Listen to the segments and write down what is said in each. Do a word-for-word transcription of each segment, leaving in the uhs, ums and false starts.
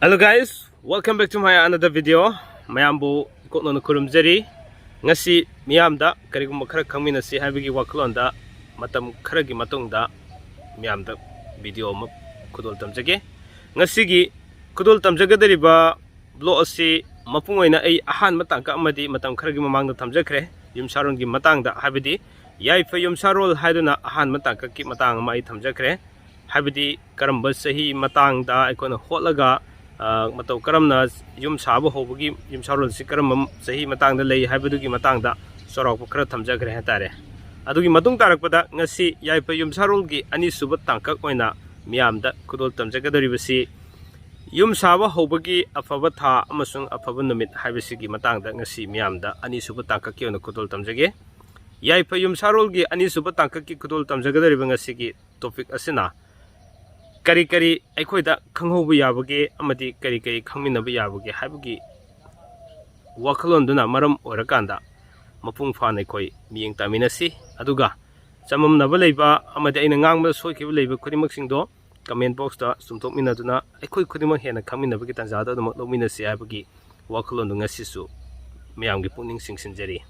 Hello guys, welcome back to my another video. ꯃꯌꯥꯝꯕꯨ ꯏꯀꯣꯛꯅꯅ ꯈꯨꯔꯨꯝꯖꯔꯤ꯫ ꯉꯁꯤ ꯃꯤꯌꯥꯝꯗ ꯀꯔꯤꯒꯨꯝꯕ ꯈꯔ ꯈꯪꯃꯤꯟꯅꯁꯤ ꯍꯥꯏꯕꯒꯤ ꯋꯥꯈꯜꯂꯣꯟꯗ ꯃꯇꯝ ꯈꯔꯒꯤ ꯃꯇꯨꯡꯗ ꯃꯤꯌꯥꯝꯗ video ꯑꯃ ꯈꯨꯗꯣꯜ ꯇꯝꯖꯒꯦ꯫ ꯉꯁꯤꯒꯤ ꯈꯨꯗꯣꯜ ꯇꯝꯖꯒꯗꯧꯔꯤꯕ vlog ꯑꯁꯤ ꯃꯄꯨꯡ ꯑꯣꯏꯅ ꯑꯩ ꯑꯍꯥꯟꯕ ꯇꯥꯡꯀꯛ ꯑꯃꯗꯤ ꯃꯇꯝ ꯈꯔꯒꯤ ꯃꯃꯥꯡꯗ ꯊꯝꯖꯈ꯭ꯔꯦ꯫ ꯌꯨꯝꯁꯥꯔꯣꯜꯒꯤ ꯃꯇꯥꯡꯗ, ꯍꯥꯏꯕꯗꯤ ꯌꯥꯏꯐ ꯌꯨꯝꯁꯥꯔꯣꯜ ꯍꯥꯏꯗꯨꯅ ꯑꯍꯥꯟꯕ ꯇꯥꯡꯀꯛꯀꯤ ꯃꯇꯥꯡ ꯑꯃ ꯑꯩ ꯊꯝꯖꯈ꯭ꯔꯦ꯫ ꯍꯥꯏꯕꯗꯤ ꯀꯔꯝꯕ ꯆꯍꯤ ꯃꯇꯥꯡꯗ ꯑꯩꯈꯣꯏꯅ ꯍꯣꯠꯂꯒ, ꯑ, ꯃꯇꯧ ꯀꯔꯝꯅ ꯌꯨꯝ ꯁꯥꯕ ꯍꯧꯕꯒꯤ ꯌꯨꯝꯁꯥꯔꯣꯜꯁꯤ ꯀꯔꯝꯕ ꯆꯍꯤ ꯃꯇꯥꯡꯗ ꯂꯩ ꯍꯥꯏꯕꯗꯨꯒꯤ ꯃꯇꯥꯡꯗ ꯆꯥꯎꯔꯥꯛꯄ ꯈꯔ ꯊꯝꯖꯈ꯭ꯔꯦ ꯍꯥꯏꯇꯥꯔꯦ꯫ ꯑꯗꯨꯒꯤ ꯃꯇꯨꯡ ꯇꯥꯔꯛꯄꯗ ꯉꯁꯤ ꯌꯥꯏꯐ ꯌꯨꯝꯁꯥꯔꯣꯜꯒꯤ ꯑꯅꯤꯁꯨꯕ ꯇꯥꯡꯀꯛ ꯑꯣꯏꯅ ꯃꯤꯌꯥꯝꯗ ꯈꯨꯗꯣꯜ ꯇꯝꯖꯒꯗꯧꯔꯤꯕꯁꯤ ꯌꯨꯝ ꯁꯥꯕ ꯍꯧꯕꯒꯤ ꯑꯐꯕ ꯊꯥ ꯑꯃꯁꯨꯡ ꯑꯐꯕ ꯅꯨꯃꯤꯠ ꯍꯥꯏꯕꯁꯤꯒꯤ ꯃꯇꯥꯡꯗ ꯉꯁꯤ ꯃꯤꯌꯥꯝꯗ ꯑꯅꯤꯁꯨꯕ ꯇꯥꯡꯀꯛꯀꯤ ꯑꯣꯏꯅ ꯈꯨꯗꯣꯜ ꯇꯝꯖꯒꯦ꯫ ꯌꯥꯏꯐ ꯌꯨꯝꯁꯥꯔꯣꯜꯒꯤ ꯑꯅꯤꯁꯨꯕ ꯇꯥꯡꯀꯛꯀꯤ ꯈꯨꯗꯣꯜ ꯇꯝꯖꯒꯗꯧꯔꯤꯕ ꯉꯁꯤꯒꯤ topic ꯑꯁꯤꯅ ꯀꯔꯤ ꯀꯔꯤ ꯑꯩꯈꯣꯏꯗ ꯈꯪꯍꯧꯕ ꯌꯥꯕꯒꯦ ꯑꯃꯗꯤ ꯀꯔꯤ ꯀꯔꯤ ꯈꯪꯃꯤꯟꯅꯕ ꯌꯥꯕꯒꯦ ꯍꯥꯏꯕꯒꯤ ꯋꯥꯈꯜꯂꯣꯟꯗꯨꯅ ꯃꯔꯝ ꯑꯣꯏꯔꯀꯥꯟꯗ ꯃꯄꯨꯡ ꯐꯥꯅ ꯑꯩꯈꯣꯏ ꯃꯤꯠꯌꯦꯡ ꯇꯥꯃꯤꯟꯅꯁꯤ꯫ ꯑꯗꯨꯒ ꯆꯃꯝꯅꯕ ꯂꯩꯕ ꯑꯃꯗꯤ ꯑꯩꯅ ꯉꯥꯡꯕꯗ ꯁꯣꯏꯈꯤꯕ ꯂꯩꯕ ꯈꯨꯗꯤꯡꯃꯛꯁꯤꯡꯗꯣ comment boxꯇ ꯆꯨꯝꯊꯣꯛꯃꯤꯟꯅꯗꯨꯅ ꯑꯩꯈꯣꯏ ꯈꯨꯗꯤꯡꯃꯛ ꯍꯦꯟꯅ ꯈꯪꯃꯤꯟꯅꯕꯒꯤ ꯇꯥꯟꯖꯥꯗꯨ ꯑꯗꯨꯃꯛ ꯂꯧꯃꯤꯟꯅꯁꯤ ꯍꯥꯏꯕꯒꯤ ꯋꯥꯈꯜꯂꯣꯟꯗꯨ ꯉꯁꯤꯁꯨ ꯃꯌꯥꯝꯒꯤ ꯄꯨꯛꯅꯤꯡ ꯆꯤꯡꯁꯤꯟꯖꯔꯤ꯫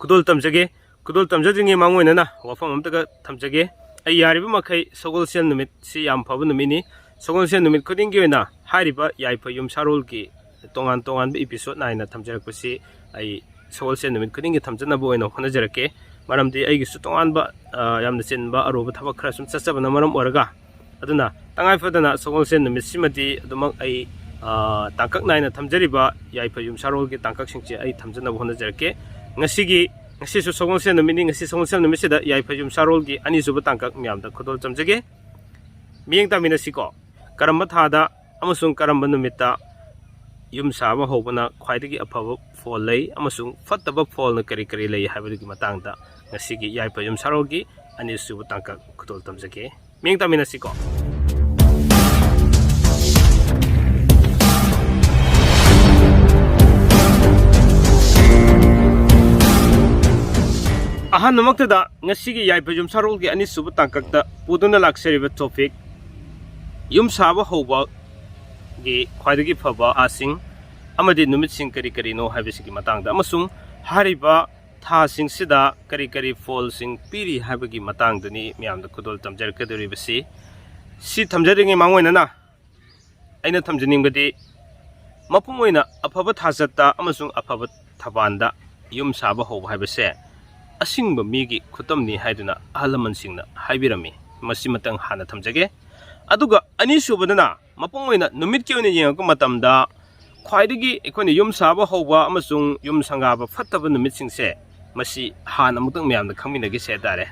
ꯈꯨꯗꯣꯜ ꯇꯝꯖꯒꯦ꯫ ꯈꯨꯗꯣꯜ ꯇꯝꯖꯗ꯭ꯔꯤꯉꯩ ꯃꯥꯡꯑꯣꯏꯅꯅ ꯋꯥꯐꯝ ꯑꯃꯇꯒ ꯊꯝꯖꯒꯦ꯫ ꯑꯩ ꯌꯥꯔꯤꯕ ꯃꯈꯩ ꯁꯒꯣꯜꯁꯦꯜ ꯅꯨꯃꯤꯠꯁꯤ ꯌꯥꯝ ꯐꯕ ꯅꯨꯃꯤꯠꯅꯤ꯫ ꯁꯒꯣꯜꯁꯦꯜ ꯅꯨꯃꯤꯠ ꯈꯨꯗꯤꯡꯒꯤ ꯑꯣꯏꯅ ꯍꯥꯏꯔꯤꯕ ꯌꯥꯏꯐ ꯌꯨꯝꯁꯥꯔꯣꯜꯒꯤ ꯇꯣꯉꯥꯟ ꯇꯣꯉꯥꯟꯕ episode ꯅꯥꯏꯅ ꯊꯝꯖꯔꯛꯄꯁꯤ ꯑꯩ ꯁꯒꯣꯜꯁꯦꯜ ꯅꯨꯃꯤꯠ ꯈꯨꯗꯤꯡꯒꯤ ꯊꯝꯖꯅꯕ ꯑꯣꯏꯅ ꯍꯣꯠꯅꯖꯔꯛꯀꯦ꯫ ꯃꯔꯝꯗꯤ ꯑꯩꯒꯤꯁꯨ ꯇꯣꯉꯥꯟꯕ, ꯑ, ꯌꯥꯝꯅ ꯆꯤꯟꯕ ꯑꯔꯨꯕ ꯊꯕꯛ ꯈꯔ ꯁꯨꯝ ꯆꯠꯆꯕꯅ ꯃꯔꯝ ꯑꯣꯏꯔꯒ, ꯑꯗꯨꯅ ꯇꯉꯥꯏ ꯐꯗꯅ ꯁꯒꯣꯜꯁꯦꯜ ꯅꯨꯃꯤꯠꯁꯤꯃꯗꯤ ꯑꯗꯨꯃꯛ ꯑꯩ, ꯑ, ꯇꯥꯡꯀꯛ ꯅꯥꯏꯅ ꯊꯝꯖꯔꯤꯕ ꯌꯥꯏꯐ ꯌꯨꯝꯁꯥꯔꯣꯜꯒꯤ ꯇꯥꯡꯀꯛꯁꯤꯡꯁꯦ ꯑꯩ ꯊꯝꯖꯅꯕ ꯍꯣꯠꯅꯖꯔꯛꯀꯦ꯫ ꯉꯁꯤꯒꯤ, ꯉꯁꯤꯁꯨ ꯁꯒꯣꯜꯁꯦꯜ ꯅꯨꯃꯤꯠꯅꯤ꯫ ꯉꯁꯤ ꯁꯒꯣꯜꯁꯦꯜ ꯅꯨꯃꯤꯠꯁꯤꯗ ꯌꯥꯏꯐ ꯌꯨꯝꯁꯥꯔꯣꯜꯒꯤ ꯑꯅꯤꯁꯨꯕ ꯇꯥꯡꯀꯛ ꯃꯌꯥꯝꯗ ꯈꯨꯗꯣꯜ ꯇꯝꯖꯒꯦ꯫ ꯃꯤꯠꯌꯦꯡ ꯇꯥꯃꯤꯟꯅꯁꯤꯀꯣ꯫ ꯀꯔꯝꯕ ꯊꯥꯗ ꯑꯃꯁꯨꯡ ꯀꯔꯝꯕ ꯅꯨꯃꯤꯠꯇ ꯌꯨꯝ ꯁꯥꯕ ꯍꯧꯕꯅ ꯈ꯭ꯋꯥꯏꯗꯒꯤ ꯑꯐꯕ ꯐꯣꯜ ꯂꯩ ꯑꯃꯁꯨꯡ ꯐꯠꯇꯕ ꯐꯣꯜꯅ ꯀꯔꯤ ꯀꯔꯤ ꯂꯩ ꯍꯥꯏꯕꯗꯨꯒꯤ ꯃꯇꯥꯡꯗ ꯉꯁꯤꯒꯤ ꯌꯥꯏꯐ ꯌꯨꯝꯁꯥꯔꯣꯜꯒꯤ ꯑꯅꯤꯁꯨꯕ ꯇꯥꯡꯀꯛ ꯈꯨꯗꯣꯜ ꯇꯝꯖꯒꯦ꯫ ꯃꯤꯠꯌꯦꯡ ꯇꯥꯃꯤꯟꯅꯁꯤꯀꯣ꯫ ꯑꯍꯥꯟꯕꯃꯛꯇꯗ ꯉꯁꯤꯒꯤ ꯌꯥꯏꯐ ꯌꯨꯝꯁꯥꯔꯣꯜꯒꯤ ꯑꯅꯤꯁꯨꯕ ꯇꯥꯡꯀꯛꯇ ꯄꯨꯗꯨꯅ ꯂꯥꯛꯆꯔꯤꯕ topic, ꯌꯨꯝ ꯁꯥꯕ ꯍꯧꯕ ꯒꯤ ꯈ꯭ꯋꯥꯏꯗꯒꯤ ꯐꯕ ꯊꯥꯁꯤꯡ ꯑꯃꯗꯤ ꯅꯨꯃꯤꯠꯁꯤꯡ ꯀꯔꯤ ꯀꯔꯤꯅꯣ ꯍꯥꯏꯕꯁꯤꯒꯤ ꯃꯇꯥꯡꯗ, ꯑꯃꯁꯨꯡ ꯍꯥꯏꯔꯤꯕ ꯊꯥꯁꯤꯡꯁꯤꯗ ꯀꯔꯤ ꯀꯔꯤ ꯐꯣꯜꯁꯤꯡ ꯄꯤꯔꯤ ꯍꯥꯏꯕꯒꯤ ꯃꯇꯥꯡꯗꯅꯤ ꯃꯌꯥꯝꯗ ꯈꯨꯗꯣꯜ ꯇꯝꯖꯔꯛꯀꯗꯧꯔꯤꯕꯁꯤ꯫ ꯁꯤ ꯊꯝꯖꯔꯤꯉꯩ ꯃꯥꯡꯑꯣꯏꯅꯅ ꯑꯩꯅ ꯊꯝꯖꯅꯤꯡꯕꯗꯤ, ꯃꯄꯨꯡ ꯑꯣꯏꯅ ꯑꯐꯕ ꯊꯥꯖꯠꯇ ꯑꯃꯁꯨꯡ ꯑꯐꯕ ꯊꯕꯥꯟꯗ ꯌꯨꯝ ꯁꯥꯕ ꯍꯧꯕ ꯍꯥꯏꯕꯁꯦ ꯑꯁꯤꯡꯕ ꯃꯤꯒꯤ ꯈꯨꯇꯝꯅꯤ ꯍꯥꯏꯗꯨꯅ ꯑꯍꯜ ꯂꯃꯟꯁꯤꯡꯅ ꯍꯥꯏꯕꯤꯔꯝꯃꯤ꯫ ꯃꯁꯤꯃꯇꯪ ꯍꯥꯟꯅ ꯊꯝꯖꯒꯦ꯫ ꯑꯗꯨꯒ ꯑꯅꯤꯁꯨꯕꯗꯅ, ꯃꯄꯨꯡ ꯑꯣꯏꯅ ꯅꯨꯃꯤꯠꯀꯤ ꯑꯣꯏꯅ ꯌꯦꯡꯉꯛꯄ ꯃꯇꯝꯗ, ꯈ꯭ꯋꯥꯏꯗꯒꯤ ꯑꯩꯈꯣꯏꯅ ꯌꯨꯝ ꯁꯥꯕ ꯍꯧꯕ ꯑꯃꯁꯨꯡ ꯌꯨꯝ ꯁꯪꯒꯥꯕ ꯐꯠꯇꯕ ꯅꯨꯃꯤꯠꯁꯤꯡꯁꯦ, ꯃꯁꯤ ꯍꯥꯟꯅ ꯑꯃꯨꯛꯇꯪ ꯃꯌꯥꯝꯗ ꯈꯪꯃꯤꯟꯅꯈꯤꯁꯦ ꯍꯥꯏꯇꯥꯔꯦ꯫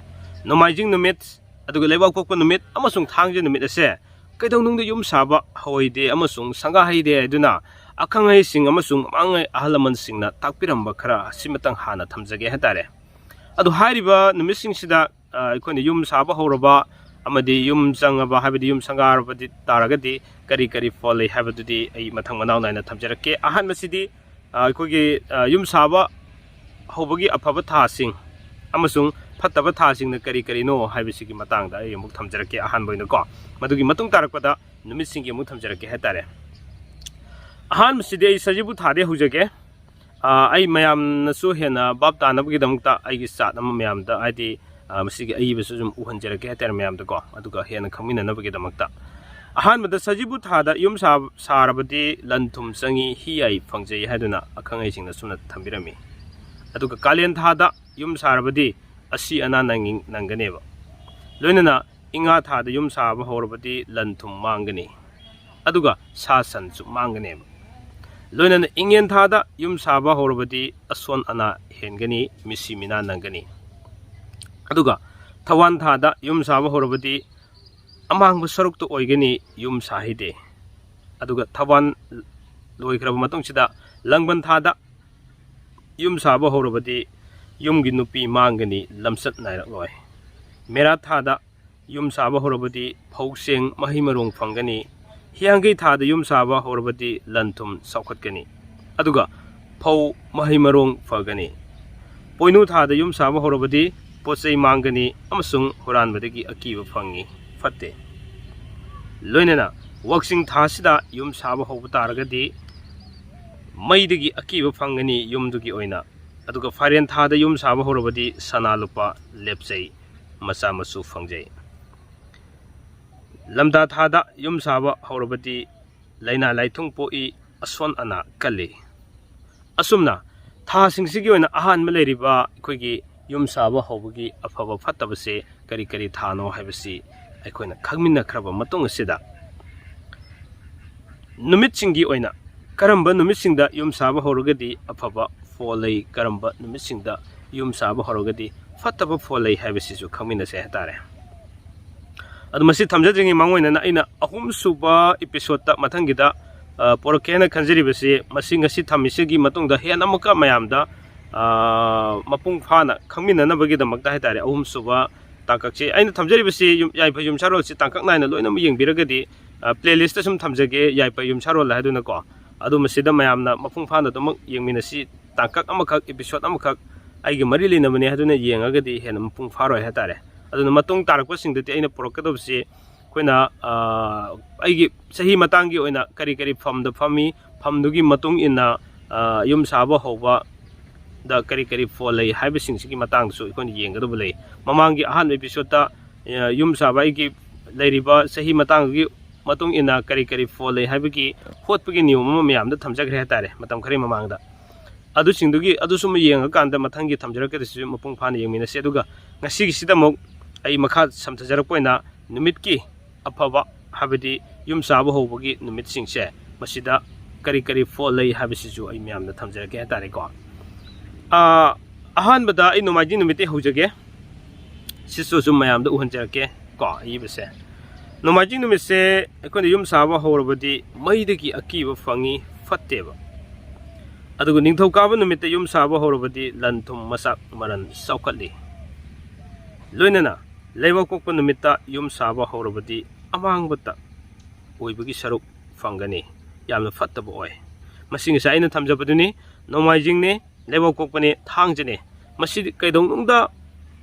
ꯅꯣꯡꯃꯥꯏꯖꯤꯡ ꯅꯨꯃꯤꯠ, ꯑꯗꯨꯒ ꯂꯩꯕꯥꯛꯄꯣꯛꯄ ꯅꯨꯃꯤꯠ ꯑꯃꯁꯨꯡ ꯊꯥꯡꯖ ꯅꯨꯃꯤꯠ ꯑꯁꯦ ꯀꯩꯗꯧꯅꯨꯡꯗ ꯌꯨꯝ ꯁꯥꯕ ꯍꯧꯔꯣꯏꯗꯦ ꯑꯃꯁꯨꯡ ꯁꯪꯒꯥ ꯍꯩꯗꯦ ꯍꯥꯏꯗꯨꯅ ꯑꯈꯪ ꯑꯍꯩꯁꯤꯡ ꯑꯃꯁꯨꯡ ꯃꯃꯥꯡꯉꯩ ꯑꯍꯜ ꯂꯃꯟꯁꯤꯡꯅ ꯇꯥꯛꯄꯤꯔꯝꯕ ꯈꯔ ꯑꯁꯤꯃꯇꯪ ꯍꯥꯟꯅ ꯊꯝꯖꯒꯦ ꯍꯥꯏꯇꯥꯔꯦ꯫ ꯑꯗꯨ ꯍꯥꯏꯔꯤꯕ ꯅꯨꯃꯤꯠꯁꯤꯡꯁꯤꯗ, ꯑ, ꯑꯩꯈꯣꯏꯅ ꯌꯨꯝ ꯁꯥꯕ ꯍꯧꯔꯕ ꯑꯃꯗꯤ ꯌꯨꯝ ꯆꯪꯉꯕ, ꯍꯥꯏꯕꯗꯤ ꯌꯨꯝ ꯁꯪꯒꯥꯔꯕꯗꯤ ꯇꯥꯔꯒꯗꯤ ꯀꯔꯤ ꯀꯔꯤ ꯐꯣꯜ ꯂꯩ ꯍꯥꯏꯕꯗꯨꯗꯤ ꯑꯩ ꯃꯊꯪ ꯃꯅꯥꯎ ꯅꯥꯏꯅ ꯊꯝꯖꯔꯛꯀꯦ꯫ ꯑꯍꯥꯟꯕꯁꯤꯗꯤ, ꯑ, ꯑꯩꯈꯣꯏꯒꯤ, ꯑ, ꯌꯨꯝ ꯁꯥꯕ ꯍꯧꯕꯒꯤ ꯑꯐꯕ ꯊꯥꯁꯤꯡ ꯑꯃꯁꯨꯡ ꯐꯠꯇꯕ ꯊꯥꯁꯤꯡꯅ ꯀꯔꯤ ꯀꯔꯤꯅꯣ ꯍꯥꯏꯕꯁꯤꯒꯤ ꯃꯇꯥꯡꯗ ꯑꯩ ꯑꯃꯨꯛ ꯊꯝꯖꯔꯛꯀꯦ꯫ ꯑꯍꯥꯟꯕ ꯑꯣꯏꯅꯀꯣ, ꯃꯗꯨꯒꯤ ꯃꯇꯨꯡ ꯇꯥꯔꯛꯄꯗ ꯅꯨꯃꯤꯠꯁꯤꯡꯒꯤ ꯑꯃꯨꯛ ꯊꯝꯖꯔꯛꯀꯦ ꯍꯥꯏꯇꯥꯔꯦ꯫ ꯑꯍꯥꯟꯕꯁꯤꯗꯤ ꯑꯩ ꯁꯖꯤꯕꯨ ꯊꯥꯗꯒꯤ ꯍꯧꯖꯒꯦ꯫ ꯑ, ꯑꯩ ꯃꯌꯥꯝꯅꯁꯨ ꯍꯦꯟꯅ ꯚꯥꯞ ꯇꯥꯅꯕꯒꯤꯗꯃꯛꯇ ꯑꯩꯒꯤ ꯆꯥꯔꯠ ꯑꯃ ꯃꯌꯥꯝꯗ, ꯍꯥꯏꯗꯤ, ꯑ, ꯃꯁꯤꯒꯤ ꯑꯏꯕꯁꯨ ꯁꯨꯝ ꯎꯍꯟꯖꯔꯛꯀꯦ ꯍꯥꯏꯇꯥꯔꯦ ꯃꯌꯥꯝꯗꯀꯣ, ꯑꯗꯨꯒ ꯍꯦꯟꯅ ꯈꯪꯃꯤꯟꯅꯅꯕꯒꯤꯗꯃꯛꯇ꯫ ꯑꯍꯥꯟꯕꯗ ꯁꯖꯤꯕꯨ ꯊꯥꯗ ꯌꯨꯝ ꯁꯥ-, ꯁꯥꯔꯕꯗꯤ ꯂꯟ ꯊꯨꯝ ꯆꯪꯉꯤ, ꯍꯤ ꯌꯥꯏ ꯐꯪꯖꯩ ꯍꯥꯏꯗꯨꯅ ꯑꯈꯪ ꯑꯍꯩꯁꯤꯡꯅ ꯁꯨꯝꯅ ꯊꯝꯕꯤꯔꯝꯃꯤ꯫ ꯑꯗꯨꯒ ꯀꯥꯂꯦꯟ ꯊꯥꯗ ꯌꯨꯝ ꯁꯥꯔꯕꯗꯤ ꯑꯁꯤ ꯑꯅꯥ ꯅꯪꯉꯤ-, ꯅꯪꯒꯅꯦꯕ꯫ ꯂꯣꯏꯅꯅ ꯏꯉꯥ ꯊꯥꯗ ꯌꯨꯝ ꯁꯥꯕ ꯍꯧꯔꯕꯗꯤ ꯂꯟ ꯊꯨꯝ ꯃꯥꯡꯒꯅꯤ, ꯑꯗꯨꯒ ꯁꯥ ꯁꯟꯁꯨ ꯃꯥꯡꯒꯅꯦꯕ꯫ ꯂꯣꯏꯅꯅ ꯏꯉꯦꯟ ꯊꯥꯗ ꯌꯨꯝ ꯁꯥꯕ ꯍꯧꯔꯕꯗꯤ ꯑꯁꯣꯟ ꯑꯅꯥ ꯍꯦꯟꯒꯅꯤ, ꯃꯤꯁꯤ ꯃꯤꯅꯥ ꯅꯪꯒꯅꯤ꯫ ꯑꯗꯨꯒ ꯊꯧꯋꯥꯟ ꯊꯥꯗ ꯌꯨꯝ ꯁꯥꯕ ꯍꯧꯔꯕꯗꯤ ꯑꯃꯥꯡꯕ ꯁꯔꯨꯛꯇ ꯑꯣꯏꯒꯅꯤ, ꯌꯨꯝ ꯁꯥꯍꯩꯗꯦ꯫ ꯑꯗꯨꯒ ꯊꯧꯋꯥꯟ ꯂꯣꯏꯈ꯭ꯔꯕ ꯃꯇꯨꯡꯁꯤꯗ ꯂꯥꯡꯕꯟ ꯊꯥꯗ ꯌꯨꯝ ꯁꯥꯕ ꯍꯧꯔꯕꯗꯤ ꯌꯨꯝꯒꯤ ꯅꯨꯄꯤ ꯃꯥꯡꯒꯅꯤ, ꯂꯝꯆꯠ ꯅꯥꯏꯔꯛꯂꯣꯏ꯫ ꯃꯦꯔꯥ ꯊꯥꯗ ꯌꯨꯝ ꯁꯥꯕ ꯍꯧꯔꯕꯗꯤ ꯐꯧ ꯆꯦꯡ ꯃꯍꯩ ꯃꯔꯣꯡ ꯐꯪꯒꯅꯤ꯫ ꯍꯤꯌꯥꯡꯒꯩ ꯊꯥꯗ ꯌꯨꯝ ꯁꯥꯕ ꯍꯧꯔꯕꯗꯤ ꯂꯟ ꯊꯨꯝ ꯆꯥꯎꯈꯠꯀꯅꯤ, ꯑꯗꯨꯒ ꯐꯧ ꯃꯍꯩ ꯃꯔꯣꯡ ꯐꯒꯅꯤ꯫ ꯄꯣꯏꯅꯨ ꯊꯥꯗ ꯌꯨꯝ ꯁꯥꯕ ꯍꯧꯔꯕꯗꯤ ꯄꯣꯠ ꯆꯩ ꯃꯥꯡꯒꯅꯤ ꯑꯃꯁꯨꯡ ꯍꯨꯔꯥꯟꯕꯗꯒꯤ ꯑꯀꯤꯕ ꯐꯪꯏ, ꯐꯠꯇꯦ꯫ ꯂꯣꯏꯅꯅ ꯋꯥꯛꯆꯤꯡ ꯊꯥꯁꯤꯗ ꯌꯨꯝ ꯁꯥꯕ ꯍꯧꯕ ꯇꯥꯔꯒꯗꯤ ꯃꯩꯗꯒꯤ ꯑꯀꯤꯕ ꯐꯪꯒꯅꯤ ꯌꯨꯝꯗꯨꯒꯤ ꯑꯣꯏꯅ꯫ ꯑꯗꯨꯒ ꯐꯥꯏꯔꯦꯟ ꯊꯥꯗ ꯌꯨꯝ ꯁꯥꯕ ꯍꯧꯔꯕꯗꯤ ꯁꯅꯥ ꯂꯨꯄꯥ ꯂꯦꯞꯆꯩ, ꯃꯆꯥ ꯃꯁꯨ ꯐꯪꯖꯩ꯫ ꯂꯝꯗꯥ ꯊꯥꯗ ꯌꯨꯝ ꯁꯥꯕ ꯍꯧꯔꯕꯗꯤ ꯂꯥꯏꯅꯥ ꯂꯥꯏꯊꯨꯡ ꯄꯣꯛꯏ, ꯑꯁꯣꯟ ꯑꯅꯥ ꯀꯜꯂꯤ꯫ ꯑꯁꯨꯝꯅ ꯊꯥꯁꯤꯡꯁꯤꯒꯤ ꯑꯣꯏꯅ ꯑꯍꯥꯟꯕ ꯂꯩꯔꯤꯕ ꯑꯩꯈꯣꯏꯒꯤ ꯌꯨꯝ ꯁꯥꯕ ꯍꯧꯕꯒꯤ ꯑꯐꯕ ꯐꯠꯇꯕꯁꯦ ꯀꯔꯤ ꯀꯔꯤ ꯊꯥꯅꯣ ꯍꯥꯏꯕꯁꯤ ꯑꯩꯈꯣꯏꯅ ꯈꯪꯃꯤꯟꯅꯈ꯭ꯔꯕ ꯃꯇꯨꯡ ꯑꯁꯤꯗ, ꯅꯨꯃꯤꯠꯁꯤꯡꯒꯤ ꯑꯣꯏꯅ ꯀꯔꯝꯕ ꯅꯨꯃꯤꯠꯁꯤꯡꯗ ꯌꯨꯝ ꯁꯥꯕ ꯍꯧꯔꯒꯗꯤ ꯑꯐꯕ ꯐꯣꯜ ꯂꯩ, ꯀꯔꯝꯕ ꯅꯨꯃꯤꯠꯁꯤꯡꯗ ꯌꯨꯝ ꯁꯥꯕ ꯍꯧꯔꯒꯗꯤ ꯐꯠꯇꯕ ꯐꯣꯜ ꯂꯩ ꯍꯥꯏꯕꯁꯤꯁꯨ ꯈꯪꯃꯤꯟꯅꯁꯦ ꯍꯥꯏꯇꯥꯔꯦ꯫ ꯑꯗꯨ ꯃꯁꯤ ꯊꯝꯖꯗ꯭ꯔꯤꯉꯩ ꯃꯥꯡꯑꯣꯏꯅꯅ ꯑꯩꯅ ꯑꯍꯨꯝꯁꯨꯕ ꯏꯄꯤꯁꯣꯠꯇ ꯃꯊꯪꯒꯤꯗ, ꯑ, ꯄꯣꯔꯛꯀꯦꯅ ꯈꯟꯖꯔꯤꯕꯁꯤ, ꯃꯁꯤ ꯉꯁꯤ ꯊꯝꯃꯤꯁꯤꯒꯤ ꯃꯇꯨꯡꯗ ꯍꯦꯟꯅ ꯑꯃꯨꯛꯀ ꯃꯌꯥꯝꯗ, ꯑ, ꯃꯄꯨꯡ ꯐꯥꯅ ꯈꯪꯃꯤꯟꯅꯅꯕꯒꯤꯗꯃꯛꯇ ꯍꯥꯏꯇꯥꯔꯦ, ꯑꯍꯨꯝꯁꯨꯕ ꯇꯥꯡꯀꯛꯁꯤ ꯑꯩꯅ ꯊꯝꯖꯔꯤꯕꯁꯤ ꯌꯨꯝ-, ꯌꯥꯏꯐ ꯌꯨꯝꯁꯥꯔꯣꯜꯁꯤ ꯇꯥꯡꯀꯛ ꯅꯥꯏꯅ ꯂꯣꯏꯅꯃꯛ ꯌꯦꯡꯕꯤꯔꯒꯗꯤ, ꯑ, playlist ꯁꯨꯝ ꯊꯝꯖꯒꯦ, ꯌꯥꯏꯐ ꯌꯨꯝꯁꯥꯔꯣꯜ ꯍꯥꯏꯗꯨꯅꯀꯣ꯫ ꯑꯗꯨ ꯃꯁꯤꯗ ꯃꯌꯥꯝꯅ ꯃꯄꯨꯡ ꯐꯥꯅ ꯑꯗꯨꯃꯛ ꯌꯦꯡꯃꯤꯟꯅꯁꯤ꯫ ꯇꯥꯡꯀꯛ ꯑꯃꯈꯛ, ꯏꯄꯤꯁꯣꯠ ꯑꯃꯈꯛ ꯑꯩꯒꯤ ꯃꯔꯤ ꯂꯩꯅꯕꯅꯤ ꯍꯥꯏꯗꯨꯅ ꯌꯦꯡꯉꯒꯗꯤ ꯍꯦꯟꯅ ꯃꯄꯨꯡ ꯐꯥꯔꯣꯏ ꯍꯥꯏꯇꯥꯔꯦ꯫ ꯑꯗꯨꯅ ꯃꯇꯨꯡ ꯇꯥꯔꯛꯄꯁꯤꯡꯗꯗꯤ ꯑꯩꯅ ꯄꯨꯔꯛꯀꯗꯕꯁꯤ ꯑꯩꯈꯣꯏꯅ, ꯑ, ꯑꯩꯒꯤ ꯆꯍꯤ ꯃꯇꯥꯡꯒꯤ ꯑꯣꯏꯅ ꯀꯔꯤ ꯀꯔꯤ ꯐꯝꯗ ꯐꯝꯃꯤ, ꯐꯝꯗꯨꯒꯤ ꯃꯇꯨꯡ ꯏꯟꯅ, ꯑ, ꯌꯨꯝ ꯁꯥꯕ ꯍꯧꯕꯗ ꯀꯔꯤ ꯀꯔꯤ ꯐꯣꯜ ꯂꯩ ꯍꯥꯏꯕꯁꯤꯡꯁꯤꯒꯤ ꯃꯇꯥꯡꯗꯁꯨ ꯑꯩꯈꯣꯏꯅ ꯌꯦꯡꯒꯗꯕ ꯂꯩ꯫ ꯃꯃꯥꯡꯒꯤ ꯑꯍꯥꯟꯕ ꯏꯄꯤꯁꯣꯠꯇ, ꯑ, ꯌꯨꯝ ꯁꯥꯕ ꯑꯩꯒꯤ ꯂꯩꯔꯤꯕ ꯆꯍꯤ ꯃꯇꯥꯡꯗꯨꯒꯤ ꯃꯇꯨꯡ ꯏꯟꯅ ꯀꯔꯤ ꯀꯔꯤ ꯐꯣꯜ ꯂꯩ ꯍꯥꯏꯕꯒꯤ ꯍꯣꯠꯄꯒꯤ ꯅꯤꯌꯣꯝ ꯑꯃ ꯃꯌꯥꯝꯗ ꯊꯝꯖꯈ꯭ꯔꯦ ꯍꯥꯏꯇꯥꯔꯦ, ꯃꯇꯝ ꯈꯔꯒꯤ ꯃꯃꯥꯡꯗ꯫ ꯑꯗꯨꯁꯤꯡꯗꯨꯒꯤ, ꯑꯗꯨꯁꯨ ꯑꯃ ꯌꯦꯡꯉꯀꯥꯟꯗ ꯃꯊꯪꯒꯤ ꯊꯝꯖꯔꯛꯀꯗꯣꯏꯁꯤꯁꯨ ꯃꯄꯨꯡ ꯐꯥꯅ ꯌꯦꯡꯃꯤꯟꯅꯁꯤ꯫ ꯑꯗꯨꯒ ꯉꯁꯤꯒꯤꯁꯤꯗ ꯑꯃꯨꯛ ꯑꯩ ꯃꯈꯥ ꯁꯝꯊꯖꯔꯛꯄ ꯑꯣꯏꯅ ꯅꯨꯃꯤꯠꯀꯤ ꯑꯐꯕ, ꯍꯥꯏꯕꯗꯤ ꯌꯨꯝ ꯁꯥꯕ ꯍꯧꯕꯒꯤ ꯅꯨꯃꯤꯠꯁꯤꯡꯁꯦ, ꯃꯁꯤꯗ ꯀꯔꯤ ꯀꯔꯤ ꯐꯣꯜ ꯂꯩ ꯍꯥꯏꯕꯁꯤꯁꯨ ꯑꯩ ꯃꯌꯥꯝꯗ ꯊꯝꯖꯔꯛꯀꯦ ꯍꯥꯏꯇꯥꯔꯦꯀꯣ꯫ ꯑꯥ, ꯑꯍꯥꯟꯕꯗ ꯑꯩ ꯅꯣꯡꯃꯥꯏꯖꯤꯡ ꯅꯨꯃꯤꯠꯇꯩ ꯍꯧꯖꯒꯦ꯫ ꯁꯤꯁꯨ ꯁꯨꯝ ꯃꯌꯥꯝꯗ ꯎꯍꯟꯖꯔꯛꯀꯦ ꯀꯣ, ꯑꯏꯕꯁꯦ꯫ ꯅꯣꯡꯃꯥꯏꯖꯤꯡ ꯅꯨꯃꯤꯠꯁꯦ ꯑꯩꯈꯣꯏꯅ ꯌꯨꯝ ꯁꯥꯕ ꯍꯧꯔꯕꯗꯤ ꯃꯩꯗꯒꯤ ꯑꯀꯤꯕ ꯐꯪꯉꯤ, ꯐꯠꯇꯦꯕ꯫ ꯑꯗꯨꯒ ꯅꯤꯡꯊꯧꯀꯥꯕ ꯅꯨꯃꯤꯠꯇ ꯌꯨꯝ ꯁꯥꯕ ꯍꯧꯔꯕꯗꯤ ꯂꯟ ꯊꯨꯝ ꯃꯆꯥꯛ ꯃꯔꯟ ꯆꯥꯎꯈꯠꯂꯤ꯫ ꯂꯣꯏꯅꯅ ꯂꯩꯕꯥꯛꯄꯣꯛꯄ ꯅꯨꯃꯤꯠꯇ ꯌꯨꯝ ꯁꯥꯕ ꯍꯧꯔꯕꯗꯤ ꯑꯃꯥꯡꯕꯇ ꯑꯣꯏꯕꯒꯤ ꯁꯔꯨꯛ ꯐꯪꯒꯅꯤ, ꯌꯥꯝꯅ ꯐꯠꯇꯕ ꯑꯣꯏ꯫ ꯃꯁꯤ ꯉꯁꯥꯏ ꯑꯩꯅ ꯊꯝꯖꯕꯗꯨꯅꯤ꯫ ꯅꯣꯡꯃꯥꯏꯖꯤꯡꯅꯤ, ꯂꯩꯕꯥꯛꯄꯣꯛꯄꯅꯤ, ꯊꯥꯡꯖꯅꯤ꯫ ꯃꯁꯤꯗꯤ ꯀꯩꯗꯧꯅꯨꯡꯗ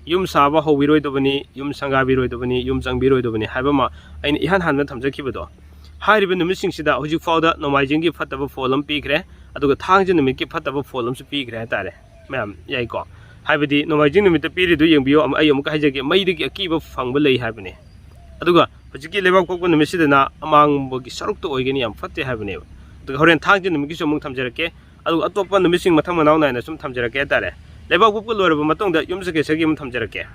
ꯌꯨꯝ ꯁꯥꯕ ꯍꯧꯕꯤꯔꯣꯏꯗꯕꯅꯤ, ꯌꯨꯝ ꯁꯪꯒꯥꯕꯤꯔꯣꯏꯗꯕꯅꯤ, ꯌꯨꯝ ꯆꯪꯕꯤꯔꯣꯏꯗꯕꯅꯤ ꯍꯥꯏꯕ ꯑꯃ ꯑꯩꯅ ꯏꯍꯥꯟ ꯍꯥꯟꯕ ꯊꯝꯖꯈꯤꯕꯗꯣ꯫ ꯍꯥꯏꯔꯤꯕ ꯅꯨꯃꯤꯠꯁꯤꯡꯁꯤꯗ ꯍꯧꯖꯤꯛ ꯐꯥꯎꯗ ꯅꯣꯡꯃꯥꯏꯖꯤꯡꯒꯤ ꯐꯠꯇꯕ ꯐꯣꯜ ꯑꯃ ꯄꯤꯈ꯭ꯔꯦ, ꯑꯗꯨꯒ ꯊꯥꯡꯖ ꯅꯨꯃꯤꯠꯀꯤ ꯐꯠꯇꯕ ꯐꯣꯜ ꯑꯃꯁꯨ ꯄꯤꯈ꯭ꯔꯦ ꯍꯥꯏꯇꯥꯔꯦ꯫ ꯃꯌꯥꯝ ꯌꯥꯏꯀꯣ? ꯍꯥꯏꯕꯗꯤ ꯅꯣꯡꯃꯥꯏꯖꯤꯡ ꯅꯨꯃꯤꯠꯇ ꯄꯤꯔꯤꯗꯨ ꯌꯦꯡꯕꯤꯌꯨ, ꯑꯃ-, ꯑꯩ ꯑꯃꯨꯛꯀ ꯍꯥꯏꯖꯒꯦ, ꯃꯩꯗꯒꯤ ꯑꯀꯤꯕ ꯐꯪꯕ ꯂꯩ ꯍꯥꯏꯕꯅꯤ꯫ ꯑꯗꯨꯒ ꯍꯧꯖꯤꯛꯀꯤ ꯂꯩꯕꯥꯛ ꯄꯣꯛꯄ ꯅꯨꯃꯤꯠꯁꯤꯗꯅ ꯑꯃꯥꯡꯕꯒꯤ ꯁꯔꯨꯛꯇ ꯑꯣꯏꯒꯅꯤ, ꯌꯥꯝ ꯐꯠꯇꯦ ꯍꯥꯏꯕꯅꯦꯕ꯫ ꯑꯗꯨꯒ ꯍꯣꯔꯦꯟ ꯊꯥꯡꯖ ꯅꯨꯃꯤꯠꯀꯤꯁꯨ ꯑꯃꯨꯛ ꯊꯝꯖꯔꯛꯀꯦ꯫ ꯑꯗꯨꯒ ꯑꯇꯣꯞꯄ ꯅꯨꯃꯤꯠꯁꯤꯡ ꯃꯊꯪ ꯃꯅꯥꯎ ꯅꯥꯏꯅ ꯁꯨꯝ ꯊꯝꯖꯔꯛꯀꯦ ꯍꯥꯏꯇꯥꯔꯦ꯫ ꯂꯩꯕꯥꯛ ꯄꯣꯛꯄ ꯂꯣꯏꯔꯕ ꯃꯇꯨꯡꯗ ꯌꯨꯝꯁꯀꯩꯁꯒꯤ ꯑꯃꯨꯛ ꯊꯝꯖꯔꯛꯀꯦ꯫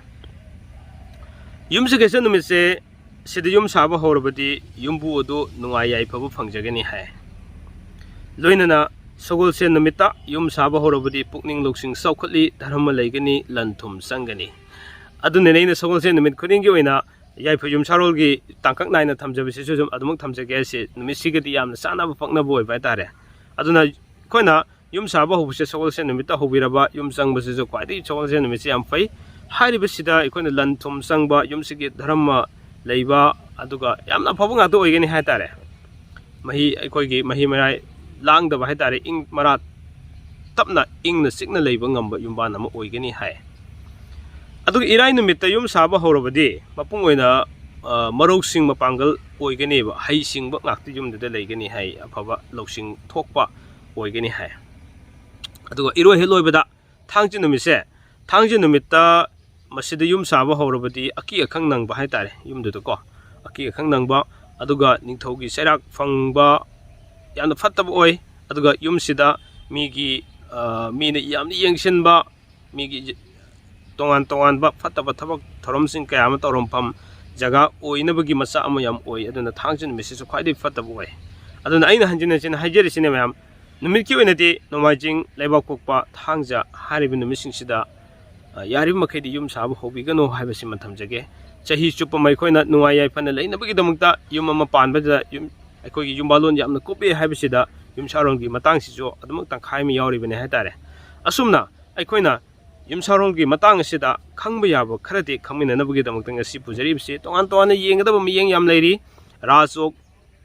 ꯌꯨꯝꯁꯀꯩꯁ ꯅꯨꯃꯤꯠꯁꯦ ꯁꯤꯗ ꯌꯨꯝ ꯁꯥꯕ ꯍꯧꯔꯕꯗꯤ ꯌꯨꯝꯕꯨ ꯑꯗꯨ ꯅꯨꯡꯉꯥꯏ ꯌꯥꯏꯐꯕ ꯐꯪꯖꯒꯅꯤ ꯍꯥꯏ꯫ ꯂꯣꯏꯅꯅ ꯁꯒꯣꯜꯁꯦꯟ ꯅꯨꯃꯤꯠꯇ ꯌꯨꯝ ꯁꯥꯕ ꯍꯧꯔꯕꯗꯤ ꯄꯨꯛꯅꯤꯡ ꯂꯧꯁꯤꯡ ꯆꯥꯎꯈꯠꯂꯤ, ꯙꯔꯃ ꯂꯩꯒꯅꯤ, ꯂꯟ ꯊꯨꯝ ꯆꯪꯒꯅꯤ꯫ ꯑꯗꯨꯅꯅꯦ ꯑꯩꯅ ꯁꯒꯣꯜꯁꯦꯟ ꯅꯨꯃꯤꯠ ꯈꯨꯗꯤꯡꯒꯤ ꯑꯣꯏꯅ ꯌꯥꯏꯐ ꯌꯨꯝꯁꯥꯔꯣꯜꯒꯤ ꯇꯥꯡꯀꯛ ꯅꯥꯏꯅ ꯊꯝꯖꯕꯁꯤꯁꯨ ꯑꯗꯨꯝ ꯑꯗꯨꯃꯛ ꯊꯝꯖꯒꯦ꯫ ꯁꯤ ꯅꯨꯃꯤꯠꯁꯤꯒꯗꯤ ꯌꯥꯝꯅ ꯆꯥꯟꯅꯕ ꯄꯛꯅꯕ ꯑꯣꯏꯕ ꯍꯥꯏꯇꯥꯔꯦ꯫ ꯑꯗꯨꯅ ꯑꯩꯈꯣꯏꯅ ꯌꯨꯝ ꯁꯥꯕ ꯍꯧꯕꯁꯦ ꯁꯒꯣꯜꯁꯦꯟ ꯅꯨꯃꯤꯠꯇ ꯍꯧꯕꯤꯔꯕ, ꯌꯨꯝ ꯆꯪꯕꯁꯤꯁꯨ ꯈ꯭ꯋꯥꯏꯗꯒꯤ ꯁꯒꯣꯜꯁꯦꯟ ꯅꯨꯃꯤꯠꯁꯦ ꯌꯥꯝ ꯐꯩ꯫ ꯍꯥꯏꯔꯤꯕꯁꯤꯗ ꯑꯩꯈꯣꯏꯅ ꯂꯟ ꯊꯨꯝ ꯆꯪꯕ, ꯌꯨꯝꯁꯤꯒꯤ ꯙꯔꯃ ꯂꯩꯕ, ꯑꯗꯨꯒ ꯌꯥꯝꯅ ꯑꯐꯕ ꯉꯥꯛꯇ ꯑꯣꯏꯒꯅꯤ ꯍꯥꯏꯇꯥꯔꯦ꯫ ꯃꯍꯤ, ꯑꯩꯈꯣꯏꯒꯤ ꯃꯍꯤ ꯃꯔꯥꯏ ꯂꯥꯡꯗꯕ ꯍꯥꯏꯇꯥꯔꯦ, ꯏꯪ ꯃꯔꯥ ꯇꯞꯅ ꯏꯪꯅ ꯆꯤꯛꯅ ꯂꯩꯕ ꯉꯝꯕ ꯌꯨꯝꯕꯥꯟ ꯑꯃ ꯑꯣꯏꯒꯅꯤ ꯍꯥꯏ꯫ ꯑꯗꯨꯒ ꯏꯔꯥꯏ ꯅꯨꯃꯤꯠꯇ ꯌꯨꯝ ꯁꯥꯕ ꯍꯧꯔꯕꯗꯤ ꯃꯄꯨꯡ ꯑꯣꯏꯅ, ꯑ, ꯃꯔꯧꯁꯤꯡ ꯃꯄꯥꯡꯒꯜ ꯑꯣꯏꯒꯅꯦꯕ, ꯍꯩꯁꯤꯡꯕ ꯉꯥꯛꯇ ꯌꯨꯝꯗꯨꯗ ꯂꯩꯒꯅꯤ ꯍꯥꯏ, ꯑꯐꯕ ꯂꯧꯁꯤꯡ ꯊꯣꯛꯄ ꯑꯣꯏꯒꯅꯤ ꯍꯥꯏ꯫ ꯑꯗꯨꯒ ꯏꯔꯣꯏ ꯍꯦꯛ ꯂꯣꯏꯕꯗ ꯊꯥꯡꯖ ꯅꯨꯃꯤꯠꯁꯦ, ꯊꯥꯡꯖ ꯅꯨꯃꯤꯠꯇ ꯃꯁꯤꯗ ꯌꯨꯝ ꯁꯥꯕ ꯍꯧꯔꯕꯗꯤ ꯑꯀꯤ ꯑꯈꯪ ꯅꯪꯕ ꯍꯥꯏꯇꯥꯔꯦ, ꯌꯨꯝꯗꯨꯗꯀꯣ ꯑꯀꯤ ꯑꯈꯪ ꯅꯪꯕ, ꯑꯗꯨꯒ ꯅꯤꯡꯊꯧꯒꯤ ꯆꯩꯔꯥꯛ ꯐꯪꯕ ꯌꯥꯝꯅ ꯐꯠꯇꯕ ꯑꯣꯏ꯫ ꯑꯗꯨꯒ ꯌꯨꯝꯁꯤꯗ ꯃꯤꯒꯤ, ꯑ, ꯃꯤꯅ ꯌꯥꯝꯅ ꯌꯦꯡꯁꯤꯟꯕ, ꯃꯤꯒꯤ ꯇꯣꯉꯥꯟ ꯇꯣꯉꯥꯟꯕ ꯐꯠꯇꯕ ꯊꯕꯛ ꯊꯧꯔꯝꯁꯤꯡ ꯀꯌꯥ ꯑꯃ ꯇꯧꯔꯝꯐꯝ ꯖꯒꯥ ꯑꯣꯏꯅꯕꯒꯤ ꯃꯆꯥꯛ ꯑꯃ ꯌꯥꯝ ꯑꯣꯏ꯫ ꯑꯗꯨꯅ ꯊꯥꯡꯖ ꯅꯨꯃꯤꯠꯁꯤꯁꯨ ꯈ꯭ꯋꯥꯏꯗꯒꯤ ꯐꯠꯇꯕ ꯑꯣꯏ꯫ ꯑꯗꯨꯅ ꯑꯩꯅ ꯍꯟꯖꯤꯟ ꯍꯟꯖꯤꯟ ꯍꯥꯏꯖꯔꯤꯁꯤꯅꯦ ꯃꯌꯥꯝ, ꯅꯨꯃꯤꯠꯀꯤ ꯑꯣꯏꯅꯗꯤ ꯅꯣꯡꯃꯥꯏꯖꯤꯡ, ꯂꯩꯕꯥꯛꯄꯣꯛꯄ, ꯊꯥꯡꯖ ꯍꯥꯏꯔꯤꯕ ꯅꯨꯃꯤꯠꯁꯤꯡꯁꯤꯗ, ꯑ, ꯌꯥꯔꯤꯕ ꯃꯈꯩꯗꯤ ꯌꯨꯝ ꯁꯥꯕ ꯍꯧꯕꯤꯒꯅꯨ ꯍꯥꯏꯕꯁꯤꯃ ꯊꯝꯖꯒꯦ꯫ ꯆꯍꯤ ꯆꯨꯞꯄ ꯑꯃ ꯑꯩꯈꯣꯏꯅ ꯅꯨꯡꯉꯥꯏ ꯌꯥꯏꯐꯅ ꯂꯩꯅꯕꯒꯤꯗꯃꯛꯇ ꯌꯨꯝ ꯑꯃ ꯄꯥꯟꯕꯗ ꯌꯨꯝ, ꯑꯩꯈꯣꯏꯒꯤ ꯌꯨꯝꯕꯥꯂꯣꯟ ꯌꯥꯝꯅ ꯀꯨꯞꯄꯤ ꯍꯥꯏꯕꯁꯤꯗ ꯌꯨꯝꯁꯥꯔꯣꯜꯒꯤ ꯃꯇꯥꯡꯁꯤꯁꯨ ꯑꯗꯨꯃꯛ ꯇꯪꯈꯥꯏ ꯑꯃ ꯌꯥꯎꯔꯤꯕꯅꯤ ꯍꯥꯏꯇꯥꯔꯦ꯫ ꯑꯁꯨꯝꯅ ꯑꯩꯈꯣꯏꯅ ꯌꯨꯝꯁꯥꯔꯣꯜꯒꯤ ꯃꯇꯥꯡ ꯑꯁꯤꯗ ꯈꯪꯕ ꯌꯥꯕ ꯈꯔꯗꯤ ꯈꯪꯃꯤꯟꯅꯅꯕꯒꯤꯗꯃꯛꯇ ꯉꯁꯤ ꯄꯨꯖꯔꯤꯕꯁꯤ꯫ ꯇꯣꯉꯥꯟ ꯇꯣꯉꯥꯟꯅ ꯌꯦꯡꯒꯗꯕ ꯃꯤꯠꯌꯦꯡ ꯌꯥꯝ ꯂꯩꯔꯤ꯫ ꯔꯥꯖꯌꯣꯒ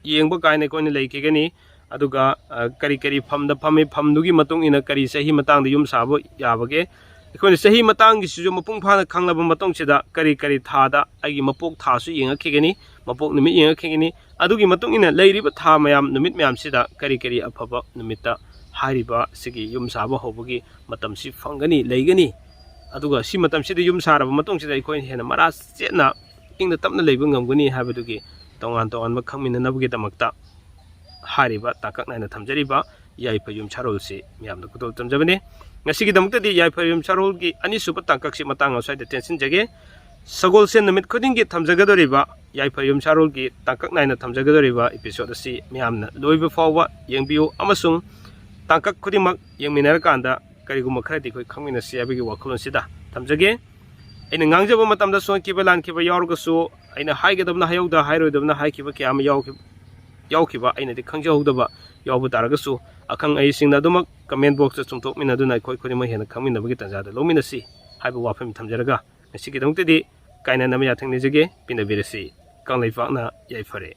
ꯌꯦꯡꯕ ꯀꯥꯏꯅ ꯑꯩꯈꯣꯏꯅ ꯂꯩꯈꯤꯒꯅꯤ꯫ ꯑꯗꯨꯒ, ꯑ, ꯀꯔꯤ ꯀꯔꯤ ꯐꯝꯗ ꯐꯝꯃꯤ, ꯐꯝꯗꯨꯒꯤ ꯃꯇꯨꯡ ꯏꯟꯅ ꯀꯔꯤ ꯆꯍꯤ ꯃꯇꯥꯡꯗ ꯌꯨꯝ ꯁꯥꯕ ꯌꯥꯕꯒꯦ, ꯑꯩꯈꯣꯏꯅ ꯆꯍꯤ ꯃꯇꯥꯡꯒꯤꯁꯤꯁꯨ ꯃꯄꯨꯡ ꯐꯥꯅ ꯈꯪꯂꯕ ꯃꯇꯨꯡꯁꯤꯗ ꯀꯔꯤ ꯀꯔꯤ ꯊꯥꯗ ꯑꯩꯒꯤ ꯃꯄꯣꯛ ꯊꯥꯁꯨ ꯌꯦꯡꯉꯛꯈꯤꯒꯅꯤ, ꯃꯄꯣꯛ ꯅꯨꯃꯤꯠ ꯌꯦꯡꯉꯛꯈꯤꯒꯅꯤ꯫ ꯑꯗꯨꯒꯤ ꯃꯇꯨꯡ ꯏꯟꯅ ꯂꯩꯔꯤꯕ ꯊꯥ ꯃꯌꯥꯝ, ꯅꯨꯃꯤꯠ ꯃꯌꯥꯝꯁꯤꯗ ꯀꯔꯤ ꯀꯔꯤ ꯑꯐꯕ ꯅꯨꯃꯤꯠꯇ ꯍꯥꯏꯔꯤꯕ ꯁꯤꯒꯤ ꯌꯨꯝ ꯁꯥꯕ ꯍꯧꯕꯒꯤ ꯃꯇꯝꯁꯤ ꯐꯪꯒꯅꯤ, ꯂꯩꯒꯅꯤ꯫ ꯑꯗꯨꯒ ꯁꯤ ꯃꯇꯝꯁꯤꯗ ꯌꯨꯝ ꯁꯥꯔꯕ ꯃꯇꯨꯡꯁꯤꯗ ꯑꯩꯈꯣꯏꯅ ꯍꯦꯟꯅ ꯃꯔꯥ ꯆꯦꯠꯅ ꯏꯪꯅ ꯇꯞꯅ ꯂꯩꯕ ꯉꯝꯒꯅꯤ ꯍꯥꯏꯕꯗꯨꯒꯤ ꯇꯣꯉꯥꯟ ꯇꯣꯉꯥꯟꯕ ꯈꯪꯃꯤꯟꯅꯅꯕꯒꯤꯗꯃꯛꯇ ꯍꯥꯏꯔꯤꯕ ꯇꯥꯡꯀꯛ ꯅꯥꯏꯅ ꯊꯝꯖꯔꯤꯕ ꯌꯥꯏꯐ ꯌꯨꯝꯁꯥꯔꯣꯜꯁꯤ ꯃꯌꯥꯝꯗ ꯈꯨꯗꯣꯜ ꯇꯝꯖꯕꯅꯤ꯫ ꯉꯁꯤꯒꯤꯗꯃꯛꯇꯗꯤ ꯌꯥꯏꯐ ꯌꯨꯝꯁꯥꯔꯣꯜꯒꯤ ꯑꯅꯤꯁꯨꯕ ꯇꯥꯡꯀꯛꯁꯤ ꯃꯇꯥꯡ ꯑꯁ꯭ꯋꯥꯏꯗ ꯇꯦꯟꯁꯤꯟꯖꯒꯦ꯫ ꯁꯒꯣꯜꯁꯦꯟ ꯅꯨꯃꯤꯠ ꯈꯨꯗꯤꯡꯒꯤ ꯊꯝꯖꯒꯗꯧꯔꯤꯕ ꯌꯥꯏꯐ ꯌꯨꯝꯁꯥꯔꯣꯜꯒꯤ ꯇꯥꯡꯀꯛ ꯅꯥꯏꯅ ꯊꯝꯖꯒꯗꯧꯔꯤꯕ episode ꯑꯁꯤ ꯃꯌꯥꯝꯅ ꯂꯣꯏꯕ ꯐꯥꯎꯕ ꯌꯦꯡꯕꯤꯌꯨ ꯑꯃꯁꯨꯡ ꯇꯥꯡꯀꯛ ꯈꯨꯗꯤꯡꯃꯛ ꯌꯦꯡꯃꯤꯟꯅꯔꯀꯥꯟꯗ ꯀꯔꯤꯒꯨꯝꯕ ꯈꯔꯗꯤ ꯑꯩꯈꯣꯏ ꯈꯪꯃꯤꯟꯅꯁꯤ ꯍꯥꯏꯕꯒꯤ ꯋꯥꯈꯜꯂꯣꯟꯁꯤꯗ ꯊꯝꯖꯒꯦ꯫ ꯑꯩꯅ ꯉꯥꯡꯖꯕ ꯃꯇꯝꯗ ꯁꯣꯏꯈꯤꯕ ꯂꯥꯟꯈꯤꯕ ꯌꯥꯎꯔꯒꯁꯨ, ꯑꯩꯅ ꯍꯥꯏꯒꯗꯕꯅ ꯍꯥꯏꯍꯧꯗ, ꯍꯥꯏꯔꯣꯏꯗꯕꯅ ꯍꯥꯏꯈꯤꯕ ꯀꯌꯥ ꯑꯃ ꯌꯥꯎꯈꯤ-, ꯌꯥꯎꯈꯤꯕ ꯑꯩꯅꯗꯤ ꯈꯪꯖꯍꯧꯗꯕ ꯌꯥꯎꯕ ꯇꯥꯔꯒꯁꯨ, ꯑꯈꯪ ꯑꯍꯩꯁꯤꯡꯅ ꯑꯗꯨꯃꯛ comment box ꯇ ꯆꯨꯝꯊꯣꯛꯃꯤꯟꯅꯗꯨꯅ ꯑꯩꯈꯣꯏ ꯈꯨꯗꯤꯡꯃꯛ ꯍꯦꯟꯅ ꯈꯪꯃꯤꯟꯅꯕꯒꯤ ꯇꯥꯟꯖꯥꯗ ꯂꯧꯃꯤꯟꯅꯁꯤ ꯍꯥꯏꯕ ꯋꯥꯐꯝ ꯊꯝꯖꯔꯒ, ꯉꯁꯤꯒꯤꯗꯃꯛꯇꯗꯤ ꯀꯥꯏꯅꯅꯕ ꯌꯥꯊꯪ ꯅꯤꯖꯒꯦ꯫ ꯄꯤꯅꯕꯤꯔꯁꯤ꯫ ꯀꯪꯂꯩꯄꯥꯛꯅ ꯌꯥꯏꯐꯔꯦ꯫